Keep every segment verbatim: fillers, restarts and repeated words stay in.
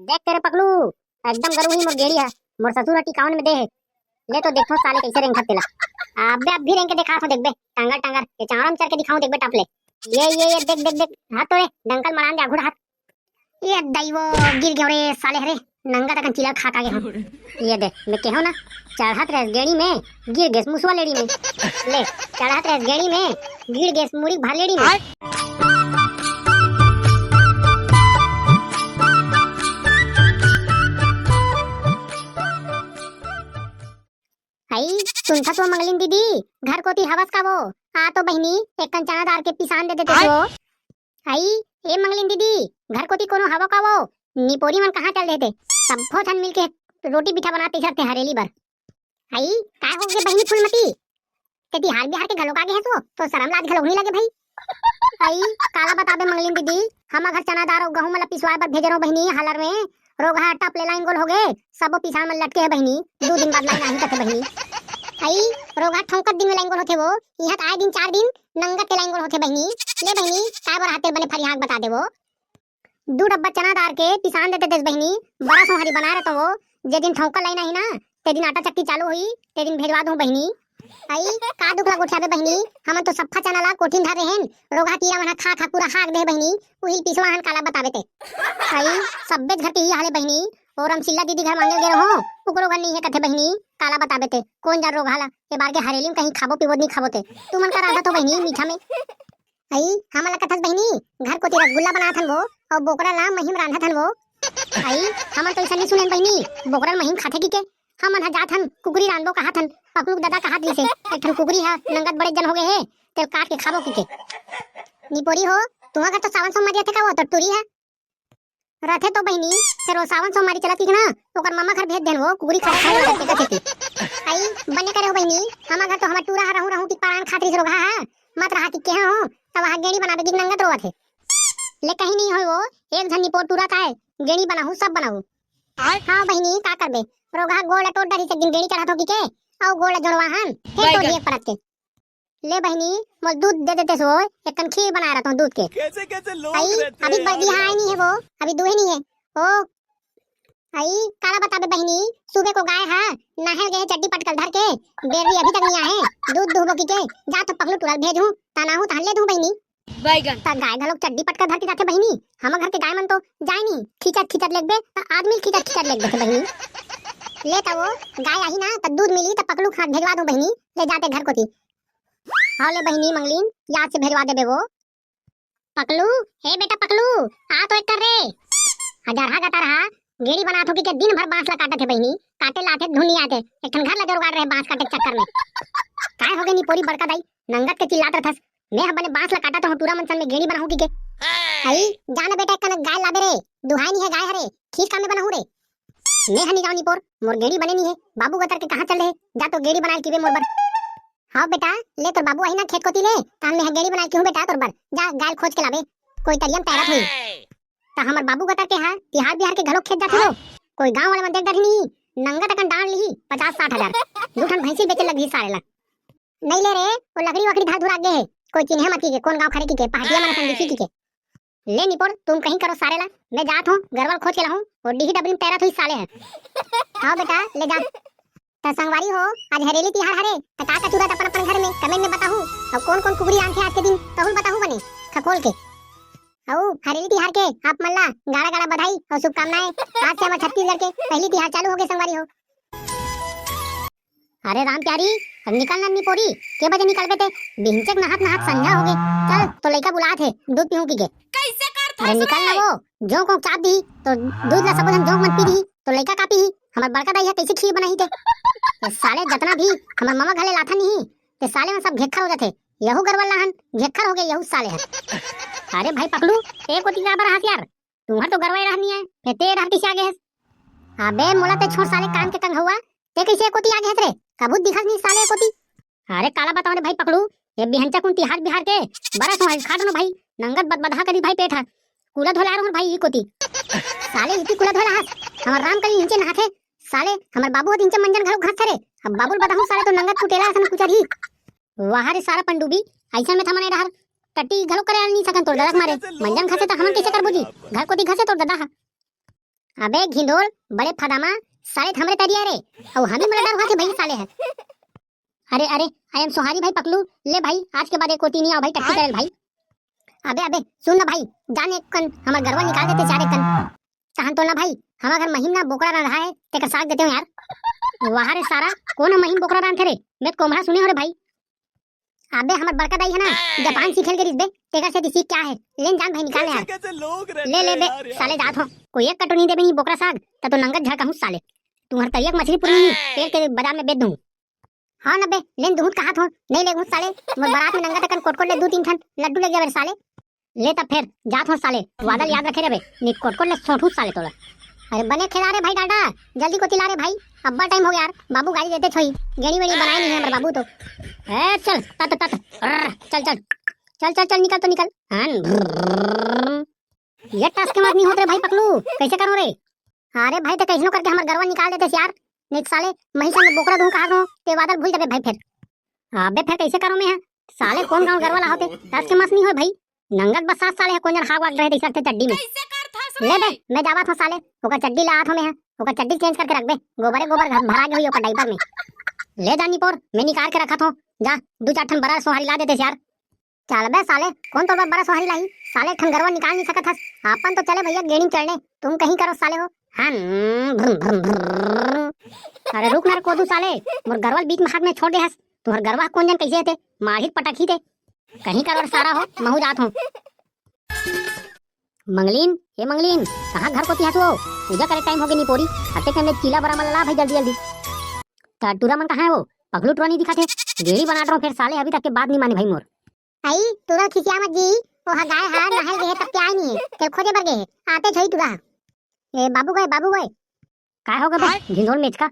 देख तेरे पकलू, एकदम गरू ही मोर गेड़ी है। मोर ससुर ह टिकावन में दे हे। ले तो देखो साले कैसे रेंगत तेला। अबे अब भी रेंग के देखा तो देखबे, टांगर टांगर ये चावड़ा में चढ़ के दिखाऊं देखबे टप ले। ये ये ये देख देख देख, हाथ तो रे, डंकल मरान दे आघू हाथ। ये दई वो, गिर गयो रे साले हरे, नंगा तकन चिला खा खा के हम। ये दे, मैं कहो ना, चढ़त रहे गेड़ी में, गिर गेस मुसवा लेड़ी में। ले, चढ़त रहे गेड़ी में, गिर गेस मुड़ी भर लेड़ी में। हई, सुनथस वो मंगलिन दीदी, घर कोती हवस का वो? आ तो बहिनी, एक कन चना दार के पिसान दे देते वो। हई, ए मंगलिन दीदी, घर कोती कोनो हवो का वो? निपोरी मन कहाँ चल देते? सब्बो झन मिलके रोटी पीठा बनाते झरते हरेली बर। हई, काय हो गे बहिनी फूलमती? ते तिहार बिहार के घलोक आगे हस वो, तो शरम लाज घलोक नहीं लगे भाई। हई, काला बताबे मंगलिन दीदी, हम घर चना दार अउ गहूं मला पिसवाए बर भेजे रहो बहिनी हालर में, रोगहा टप ले लाइन गोल हो गे, सबो पिसान मन लटके हे बहिनी, दू दिन बाद लाइन आही कथे बहिनी। हई, रोगहा ठौंकत दिन में लाइन गोल होथे वो, इहां त आए दिन चार दिन नंगत के लाइन गोल होथे बहिनी। ले बहिनी, काय बर हाथे बने फरिहाक बता दे वो। दू डब्बा चना दार के पिसान देते देस बहिनी, बड़ा सोहरी बनाए रहता वो। जे दिन ठौंका लाइन आही ना, ते दिन आटा चक्की चालू होई, ते दिन भेजवा दूं बहिनी। आई, का दुख ला गोठियाबे बहिनी, हमन तो सफ्फा चना ला कोठिन धर रहेन, रोगहा कीरा मन ह खा खा पूरा हाक दे बहिनी, उहिल पिसवा हन काला बताबे ते। आई, सब्बे घर के इही हाल हे बहिनी, और हम सिल्ला दीदी घर मांगे गे रहो, ओकरो घर नहीं है कथे बहिनी, काला बताबे ते, कौन जान रोगहा ला, ए बार के हरेली में कहीं खाबो पीबो नहीं खाबो ते, तुमन का रांधत हो बहिनी मीठा में। आई, हमन ला कथस बहिनी, घर कोती रसगुल्ला बनात हन वो, अउ बोकरा ला महीम रांधत हन वो। आई, हमन तो अइसन नइ सुनेन बहिनी, बोकरा ल महीम खाथे किके। हमन ह जात हन, कुकरी रांधबो कहत हन, पकलू के ददा कहत रहिसे, एक ठन कुकरी ह नंगत बड़े जन हो गे हे, तेल काट के खाबो किके। निपोरी हो, तुंहर घर तो सावन सोमवारी रथे का वो, तोर टूरी ह? रथे तो बहिनी, फेर वो सावन सोमवारी चलत किके ना, ओकर ममा घर भेज देन वो, कुकरी खाए खाए वाला तेकर सेती। आई, बने करे हो बहिनी, हमर घर तो हमर टूरा ह रहूं रहूं कि परान खात रहिस रोगहा ह, मत रहा कि केहा हो, तब वहां गेड़ी बनाबे कि नंगत रोवत हे। ले कहीं नहीं होय वो, एक झन निपोर टूरा काय, गेड़ी बनाहूं, सब बनाहूं। हाँ बहिनी, का करबे, रोगहा गोड़ टोट डरिस एक दिन गेड़ी चढ़त हो किके, अउ गोड़ जोड़वा हन, फेर टोट दिए परत के। ले बहिनी, मोल दूध दे देते सो, एक कन खीर बनाए रहता हूँ दूध के। कैसे कैसे लोग आई, रहते अभी हैं बर्दी यार। हाँ आई नहीं है वो, अभी दूहे नहीं है। ओ, आई, काला बताबे बहिनी, सुबह को गाय है, नहर गए चड्डी पटकल धर के, बेरवी अभी तक नहीं आए, दूध दुहबो किके, जा तो पकलू टूरा ल भेजूं, ताना हूँ तहन ले दूं बहिनी। बैगन। त गाय घलोक चड्डी पटकल धर के जाथे बहिनी, हमर घर के गाय मन तो जाय नहीं, खींचत खींचत लेगबे, त आदमी ल खींचत खींचत लेग देथे बहिनी। ले त वो, गाय आही ना, त दूध मिली, त पकलू के हाथ भेजवा दूं बहिनी, ले जाते घर कोती। हव ले बहिनी मंगलिन, याद से भेजवा देबे वो। पकलू, हे बेटा पकलू, आ तो एक कर रे। हजरहा गतरहा, गेड़ी बनात हो किके दिन भर बांस ला काटत हे बहिनी, काटे ला आथे धुन नहीं आथे, एक ठन घर ला जोरगाड़ रहे बांस काटे के चक्कर में। काय हो गे निपोरी बड़का दाई, नंगत के चिल्लात रथस, मैं ह बने बांस ला काटत हूँ टूरा मन सन में गेड़ी बनाहूँ किके। आई, जा ना बेटा एक कनक गाय लाबे रे, दुहाय नहीं है गाय हरे, खीर का में बनाहूँ रे। मैं ह नहीं जाऊँ निपोर, मोर गेड़ी बने नहीं है, बाबू गतर के कहाँ चल रहे, जा तो गेड़ी बनाए ल किबे मोर बर। हाँ बेटा, ले तोर बाबू आही ना खेत कोती ले, तान में ह गेड़ी बनाए के हूँ बेटा तोर बर, जा गाय ल खोज के लाबे, कोई तरिया म तैरत होही। त हमर बाबू गतर के हा तिहार बिहार के घलोक खेत जाथे लो, कोई गांव वाले मन देख डरही नहीं, नंगत अकन डांट लिही पचास साठ हजार, दू ठन भैंसी बेचे लगही सारे ला। नहीं ले रे, वो लकड़ी वकड़ी धर धुरा गे हे, कोई चिन्हे मत किके, कौन गांव खरे किके, पहाटिया मन संग दिखी किके। ले निपोर, तुम कहीं करो सारे ला, मैं जात हूँ, गरवा ल खोज के लाहूँ, वो डीही डबरी में तैरत हुई साले है। हाँ बेटा, ले जा। त संगवारी हो, आज हरेली तिहार हरे, त का का चुरत अपन अपन घर में, comment में बताहू, अउ कौन कौन कुकरी आनथे आज के दिन, तहू ल बताहू बने, खखोल के। अउ हरेली तिहार के आप मन ला गाड़ा गाड़ा बधाई अउ शुभकामनाएं। आज से हमर छत्तीसगढ़ के पहली तिहार चालू हो गे संगवारी हो। अरे राम प्यारी, अब निकल ना निपोरी, के बजे निकलबे ते? बिहंचक नहात नहात संझा हो गे। चल, तो लइका बुलात हे, दूध पीहूं किके। कैसे करथस अरे निकल ना रे? वो, जोंक ओंक चाप दिही, तो दूध ला सबो झन जोंक मन पी दिही, तो लइका का पीही? हमर बड़का दाई ह कैसे खीर बनाही ते? ये साले जतना भी हमर ममा घले लाथन नहीं, ते साले मन सब घेक्खर हो जाथे। यहू गरवा लाहन, घेक्खर हो गे यहू साले ह। अरे भाई पकलू, ए कोती काबर हस यार? तुंहर तो गरवा ए रहनी है, फेर ते ए रहर कइसे आगे हस? अबे मोला ते छोड़ साले कान के कंघउआ, ते कइसे ए कोती आगे हस रे? कभू दिखस नहीं साले ए कोती। अरे काला बताओ रे भाई पकलू, ये बिहंचा कुन तिहार बिहार के बरस हो है, खा डो ना भाई, नंगत बदबदहा करी भाई पेट हा। कूला धोला रहूं भाई ई कोती। साले इती कूला धोला हस, हमर राम कली इंचे नहाथे, साले हमर बाबू हत इंचे मंजन घलो घास रे। अब बाबू ल बताहूं साले तो नंगत कुटेला असन कुचरही। वाह रे सारा पंडूबी, अइसन में थमन ए डहर टट्टी घलो करे आल नी सकन तोर ददा के मारे। मंजन घसे त हमन कइसे करबो जी? घर कोती घसे तोर ददा ह। अबे घिंडोल, बड़े फदामा, साले त हमरे तरिया रे, अउ हमी मोला डर होथे भाई साले हे। अरे, अरे, I am sorry भाई पकलू, ले भाई, आज के बाद एक कोती नहीं आओ भाई, टट्टी करे ल भाई। अबे, अबे, सुन ना भाई, जान एक कन, हमर गरवा निकाल देते चार एक कन। कहन तो ना भाई, हमर घर महीन ना बोकरा रंधा हे, तेकर साग देते हो यार। वाह रे सारा, कौन है महीन बोकरा रंधे रे? मैं तो कोम्हरा सुने हो रे भाई। अबे हमर बड़का दाई है ना, जापान सीखे ल गे रिस बे, तेकर से सीख क्या है? लेन जान भाई निकाल ले यार। ले, ले बे, साले जात हो, कोई एक कटोरी देबे नहीं बोकरा साग, त तो नंगत झड़काहूं साले। तुम्हर तरिया के मछली पुरनी नहीं, तेल के बाजार में बेच दूं। हाँ न बे, लेन दुहूं त कहात हो, नहीं लेगहूं साले। मोर बारात में नंगत अकन कोटकोट ले दू तीन ठन लड्डू ले जाबे रे साले। ले तब फेर, जात हो साले, वादा ल याद रखे रहे बे, नहीं कोटकोट ले सोंटहूं साले तोला। अरे बने खेला रे भाई डालडा, जल्दी कोती ला रे भाई, अब्बड़ टाइम हो गया यार, बाबू गाली देते छोई, गेड़ी वेड़ी बनाए नहीं है हमर बाबू तो। ए चल, तत, तत, अर्र, चल, चल, चल, चल, चल, निकल तो निकल। हन, भ्रर्र। ये टास्क के मात नहीं होत रे भाई पकलू, कैसे करो रे? अरे भाई, ते कैसनो करके हमर गरवा निकाल देते यार, नहीं त साले, मही सामने बोकरा दूं कहा करो, ते वादा ल भूल जाबे भाई फेर। अबे फेर कैसे करो मैं, हाँ? साले कौन गाँव गरवा ला होते, टास्क के मात नहीं होय भाई। नंगत बस सात साले है, कौन जन हाग वाग रहे देख सकते चड्डी में। कैसे करथस ले बे, रे? मैं जावत हूँ साले, ओकर चड्डी ला आत हूँ मैं, हाँ। ओकर चड्डी चेंज करके रख बे, गोबरे गोबर घर भरा गे होई ओकर डाइपर में। ले जा निपोर, मैं निकाल के रखत हूँ, जा, दू चार ठन बड़ा सोहारी ला देते यार। चल बे साले, कौन तोर बर बड़ा सोहारी लाही? साले, एक ठन गरवा निकाल नहीं सकत हस। आपन तो चले भैया गेड़ी चढ़ने, तुम कहीं करो साले हो। हन, भ्रम, भ्रम, भ्रम। अरे रुक ना रे कोदू साले, मोर गरवा ल बीच में हाथ में छोड़ दे हस। तुम्हर गरवा कौन जन कैसे हे ते? मारही पटकही ते। कहीं करो रे सारा हो, महू जात हूँ। मंगलीन, ए मंगलीन, कहाँ घर कोती हस वो? पूजा करे टाइम हो गे निपोरी। अतेक टाइम ले चीला बरा मन ला भाई जल्दी जल्दी। त टूरा मन कहाँ है वो? पगलू टूरा नहीं दिखत हे। गेड़ी बनात रहो फेर साले अभी तक के बात नहीं माने भाई मोर। आई, टूरा खिसिया मत जी, वो हा गाय हा नहाय गे हे तब के आय नहीं हे, तेल खोजे बर गे हे, आते छोई टूरा। ए बाबू गए, बाबू गए। काय हो गे बे, घिंडोल मेचका?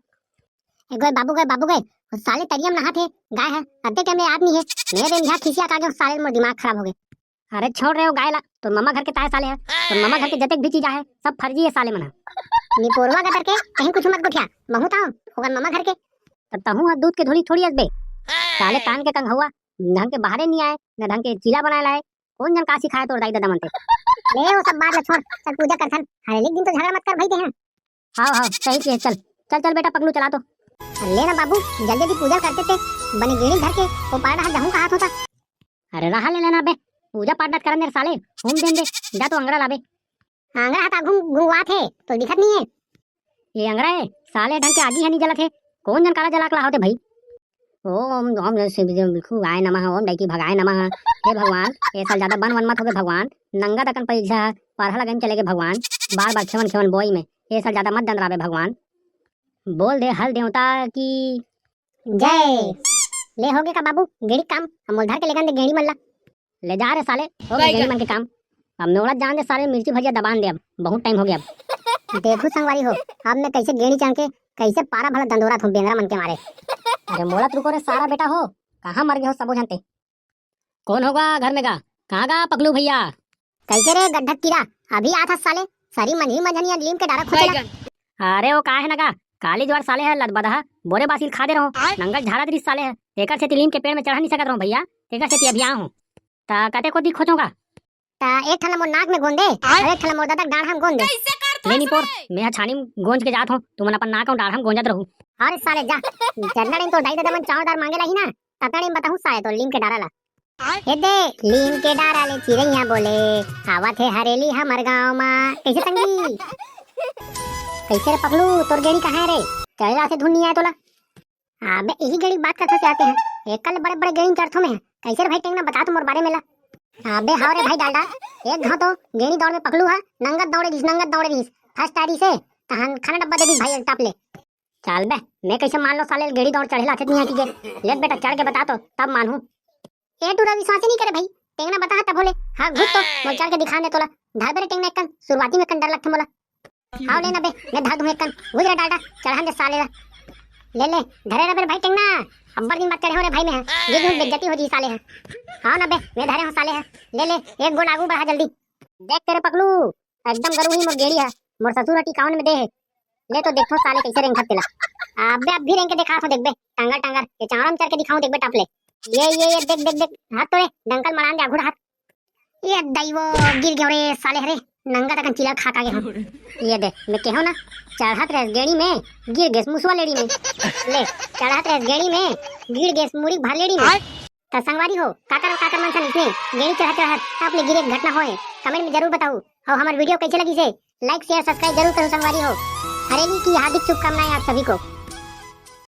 ए गए बाबू गए, बाबू गए, वो साले तरिया में नहात हे, गाय हा, अतेक टाइम ले आत नहीं हे, मैं बेंधिया खिसिया के आगे, साले मोर दिमाग खराब हो गे। अरे छोड़ रे वो गाय ला, तोर ममा घर के ताय साले हे, तोर ममा घर के जतेक भी चीज आहे, सब फर्जी हे साले मन हा। निपोरवा गदर के, कहीं कुछ मत गोठिया, महू ताव, ओकर ममा घर के। तब तहूँ हा दूध के धोली थोड़ी अस बे। साले कान के कंघौआ, ढंग के बाहरे नहीं आए, न ढंग के चीला बनाए लाए, कौन जन का सिखाए तोर दाई ददा मन ते? ले वो सब बात ला छोड़, चल पूजा करथन, हरेली के दिन तो झगड़ा मत कर भाई ते हैं। हाव, हाव, सही किहे, चल। चल, चल बेटा, पगलू चला तो। ले ना बाबू, जल्दी जल्दी पूजा करते ते, बने गेड़ी धर के, वो पार डहर जाहूं कहात होता। अरे रहा ले लेना बे, पूजा पाठ डहर करन दे रे साले, हूम देन दे, जा तो अंगरा लाबे। अंगरा हता घूम घुआत हे, तो दिखत नहीं है। ये अंगरा है, साले ढंग के आगी है नहीं जलत है, कौन जन काला जला के लाहोते भाई? ओम, ओम शिवाय नमः, ओम डैकी भगाय नमः। हे भगवान, ए साल ज्यादा बन वन मत होगे भगवान, नंगा तकन पैसा पारहा लगन चले गे भगवान, बार बार खेवन खेवन बोई में, ए साल ज्यादा मत दंदराबे भगवान। बोल दे हल देवता की जय। ले होगे का बाबू, गेड़ी काम, हम मोल धर के लेगन दे गेड़ी मन ला। ले जा रे साले, होगे गेड़ी मन के काम। अब मैं ओला जान दे साले, मिर्ची भजिया दबान दे अब, बहुत टाइम हो गया अब। देखू संगवारी हो, अब मैं कैसे गेड़ी चढ़ के, कैसे पारा भला दंदोरा थू बेंदरा मन के मारे। अरे मोला तो रुको रे सारा बेटा हो, कहाँ मर गए हो सबो झन ते? कौन होगा घर में गा? कहाँ गा पकलू भैया? कैसे रे गड्ढक कीरा, अभी आत हस साले, सरी मंझी मंझनिया लीम के डारा खोचेला। अरे वो का है ना गा, काली ज्वार साले है लदबदहा, बोरे बासिल खा दे रहो, नंगल झाड़ा दे रिस साले है, तेकर सेती लीम के पेड़ में चढ़ा नहीं सकत रहो भैया, तेकर सेती अभी आए हूँ। ता कते कोती खोचोगा? ता एक ठन ला मोर नाक में गोंद दे, अउ एक ठन ला मोर ददा के डाढ़ा में गोंद दे। ले निपोर, मैं हा छानी में गोंज के जात हूँ, तुमन अपन नाक अउ डाढ़ा में गोंजत रहू। अरे साले जा, जतना दिन तोर दाई ददा मन चांवर दार मांगे लाही ना, ततना दिन बताहूँ साले तोर लीम के डारा ला। ए दे, लीम के डारा ले चिरैया बोले, आवत हे हरेली हमर गांव मा। कैसे संगी? कैसे रे पकलू, तोर गेड़ी कहाँ है रे? चले जाते धुन नहीं आए तोला। अबे इही गेड़ी बात करथस जाते हैं। एकल बड़े बड़े गेड़ी चढ़थो में। कैसे रे भाई टेंगना बता तो मोर बारे में ला। अबे हाव रे भाई डालडा। एक घाव तो गेड़ी दौड़ में पकलू हा, नंगत दौड़े दिस, नंगत दौड़े दिस। फर्स्ट आरी से तहन खाना डब्बा दे दिस भाई एक टाप ले। चल बे, मैं कैसे मान लो साले गेड़ी दौड़ चढ़े लाथे नहीं आती के। ले बेटा चढ़ के बता तो, तब मानहूं। ए टूरा विश्वास नहीं करे भाई, टेंगना बता तब होले। हाँ घुस तो, मोल चढ़ के दिखा दे तोला। धर बे रे टेंगना एकन, शुरुआती में कन डर लगथे मोला। हाव ले ना बे, मैं धर दूं एकन। घुस रे डालडा, चढ़न दे साले ला। ले ले, धरे रह बे रे भाई टेंगना। अब्बड़ दिन बाद चढ़े हो रे भाई मैं, हाँ। ये जो बेइज्जती हो जी साले है। हाव ना बे, मैं धरे हूँ साले है। ले ले, एक गोड़ आगू बढ़ा जल्दी। देख तेरे पकलू, एकदम गरू ही मोर गेड़ी है, मोर ससुर ह टिकावन में दे हे। ले तो देखथो साले कैसे रेंगत तेला। अबे अब भी रेंग के देखा तो देखबे, टांगर टांगर, ये चांवड़ा में चढ़ के दिखाऊं देखबे टप ले। ये, ये, ये, देख, देख, देख, हाथ तो रे, डंकल मड़ान दे आघू हाथ। ये दैवो, गिर गयो रे साले हरे, नंगा तकन चिलर खा खा गे हंव। ये दे, मैं केहेंव ना, चढ़त रहेस गेड़ी में, गिर गेस मुसवा लेड़ी में। ले, चढ़त रहेस गेड़ी में, गिर गेस मुड़ी भर लेड़ी में। त संगवारी हो, काकर अउ काकर मन सन इसने गेड़ी चढ़त चढ़त आप ले गिरे के घटना होए, comment में जरूर बताऊ। अउ हमर video कइसे लगिस हे, like, share, subscribe जरूर करू संगवारी हो। हरेली की हार्दिक शुभकामनाएं आप सभी को।